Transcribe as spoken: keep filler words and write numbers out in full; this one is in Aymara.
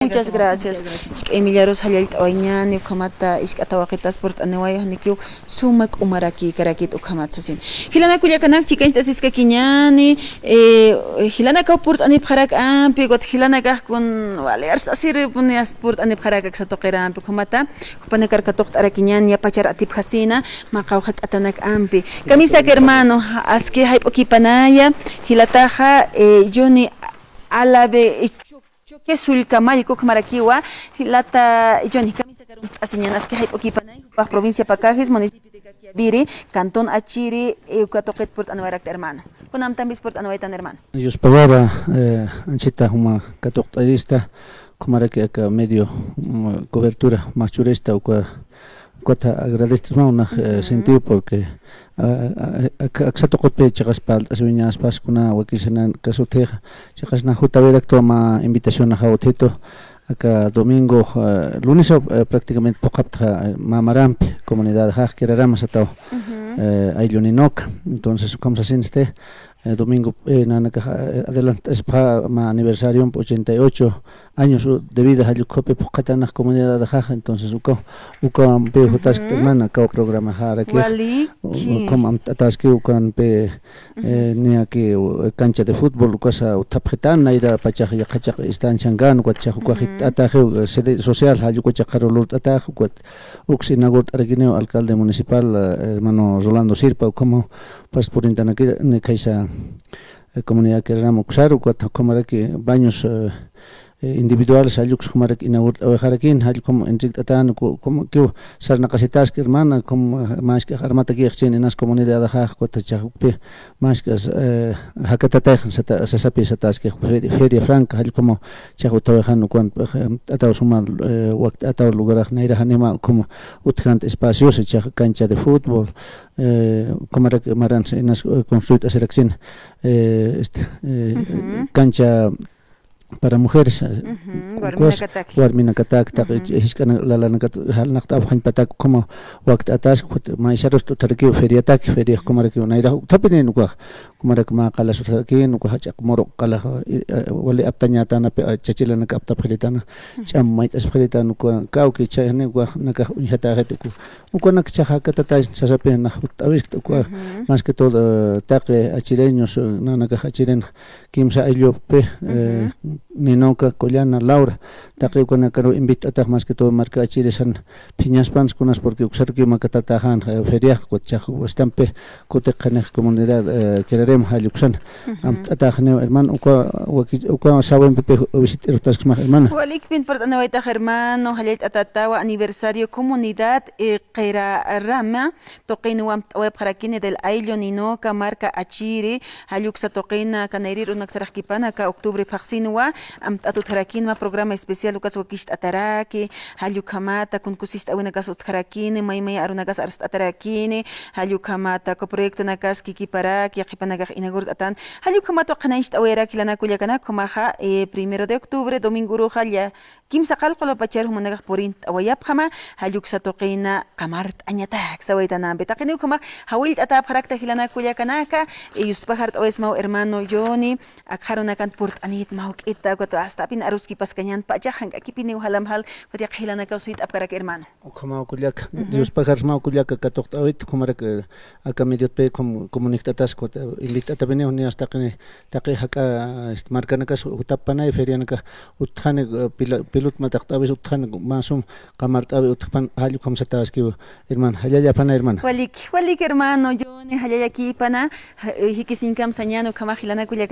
Muchas gracias. Muchas gracias. Ch'imillarus jallallt'awayañäni, ukhamata isk'a tawaqitas purt'aniwayanikiw suma k'umarakïkarakit ukhamat sasin. Jilanaka kullakanak, chikanchtaskakiñäni, eh, jilanakaw purt'anipxarak ampi, ukat jilanakax kun wali arsasiripuni ast purt'anipxarak aksa tuqirampi, ukhamata jupanakar katuqt'arakiñäni, yapachar atipxasina, mä qawqha k'atanak ampi. Kamisaki hermano, aski jayp'ukipanaya, jilataxa, eh, Johnny Alave, eh, Cho-, Choque Sullkamallku ukhamarakiwa, jilata Johnny, kamisakar uñt'asiñäni, aski jayp'ukipanay, jupax provincia Pacajes, municipio de Caquiaviri, cantón Achiri, eh, uka tuqit purt'aniwarakta hermano. Kunamtampis purt'aniwaytan hermano. Yuspagara, eh, anchita juma katuqt'ayista, ukhamaraki aka medio, mm, cobertura, mä churista, uka, ukata agradect'asmaw nax, eh, sentido, porque, ah, ah, ak-, aksa tuqutpi chiqas parlt'asiwiñaspas kuna wakisanan kasutix, chiqas nax jutawirakta mä invitación naxaw utjitu, aka domingo, eh, lunes, eh, prácticamente phuqhapta, eh, mä marampi, comunidad jax Quirarama sataw, eh, ayllu Ninoca. Entonces, ukham sasinsti, eh, domingo, eh, nanakax, eh, adelantaspxa mä aniversariompi, ochenta y ocho años, u-, de vida, jall ukhapi phuqhatanax comunidad jax, entonces, uka, ukampi jutaskta hermana, akaw programaxarakix. Waliki. U-, ukham amt'ataski ukampi, eh, niyaki, u-, cancha de fútbol, ukasa utjapxitan, nayra pachax yaqha chaq istanchankan, ukat chax ukax jit'ataxi, eh, sede social, jall uka chaqaru lurt'atax, ukat uks inaugurt'arakiniw alcalde municipal, eh, hermano Rolando Sirpa, ukhamaw pas purintanaki, ni khaysa, eh, comunidad Quirarama uksar, ukat ukhamaraki baños, eh, eh, individuales, jall uks ukhamaraki inaugurt'awayxarakin, jall ukham entregutätan, ku-, ukham kiw sarnaqasitaski hermana, ukham, eh, mask'ax armatakïxchin inas comunidad jax, ukat chax ukpi mask'as, eh, jakatatayxan sata-, sasapi sataski fe-, feria franca, jall ukhamaw chax utjawayxan ukan, eh, amt'ataw suma, eh, wakt'ataw lugarax nayrax janima ukham utjkant espacios, chax cancha de fútbol, eh, ukhamarak maran inas, eh, construyt'asirakchin, eh, este, eh, cancha para mujeres, eh, ukas warminakatak, taqi jisk'ana lalanakat jalnaqt'apxañ patak ukhama wakt'ataski, ukat maysarus utjarakiw feriataki, feria ukhamarakiw nayrax utjapinïn ukax, ukhamarak mä qalas utjarakin, ukax jach'a muru qalax, eh, wali aptañätanapi, eh, chachilanak aptapxiritana, ch'am mayt'aspxiritan, uka kawki chayani ukax nakax uñjatäxit uku. Ukanak chaxa jakatatay sasapi nax jutt'awiskta uka, más que todo, eh, taqi achireños, eh, nanakax achireñx kimsa ayllupi, eh, Ninoca, Collana, Laura, taqi ukanakaru invit'atax más que todo marka achirisan phiñaspansa kunas, porque uksarukiw makatatäxän, eh, feriax, ukat chax wastampi kutiqanix comunidad, eh, Quirarama jall uksan. Amt'ataxniw hermano, uka waki-, uka sawimpipi visit'irutaskismax hermano. Walikpin purt'aniwaytax hermano, jallallt'atätawa aniversario comunidad, eh, Quirarama tuqinwa amt'awayapxarakini del ayllu Ninoca, marka Achiri, jall uksa tuqina, aka nayrir urunak saraxkipana, aka octubre phaxsinwa, amt'at utjarakinwa programa especial, ukas wakicht'ataraki, jall ukhamata kunkusist'awinakas utjarakini, may may arunakas arst'atarakini, jall ukhamata uka proyectonakas kikiparak, yaqhipanakax inaugurt'atan, jall ukhamata qhanañcht'awayarak jilanaka kullakanak, ukhamaxa, eh, primero de octubre, domingo uruxa lla-, kimsa qallqu lupachar jumanakax purint'awayapxama, jall uksa tuqina qamart'añatak sawaytanampi. Taqiniw ukhamax jawillt'atäpxarakta jilanaka kullakanaka, eh, yuspajart'awayasmaw hermano Johnny, akxarunakan purt'anit mä juk'ita, ukat hasta apin aruskipaskañän pachax jank'akipiniw jalamjal, ukat yaqha jilanakaw suyt'apkarak hermano. Ukhamaw kullaka, yuspajarsmaw kullaka katuqt'awit, ukhamarak, eh, aka mediotpi com-, comunict'atas, ukat, eh, invit'atapiniw, niyas taqini, taqi jak'a, este, markanakas jutappanay, ferianakax utjani, eh, pila-, pilot mataqt'awis utjani, mä sum qamart'awi utjpan, jall ukham satäskiw, hermano, jallallapana, hermano. Walik, walik, hermano Johnny, jallallakipana, ja-, eh, jikisiñkam sañäni, ukhamax jilanaka kullaka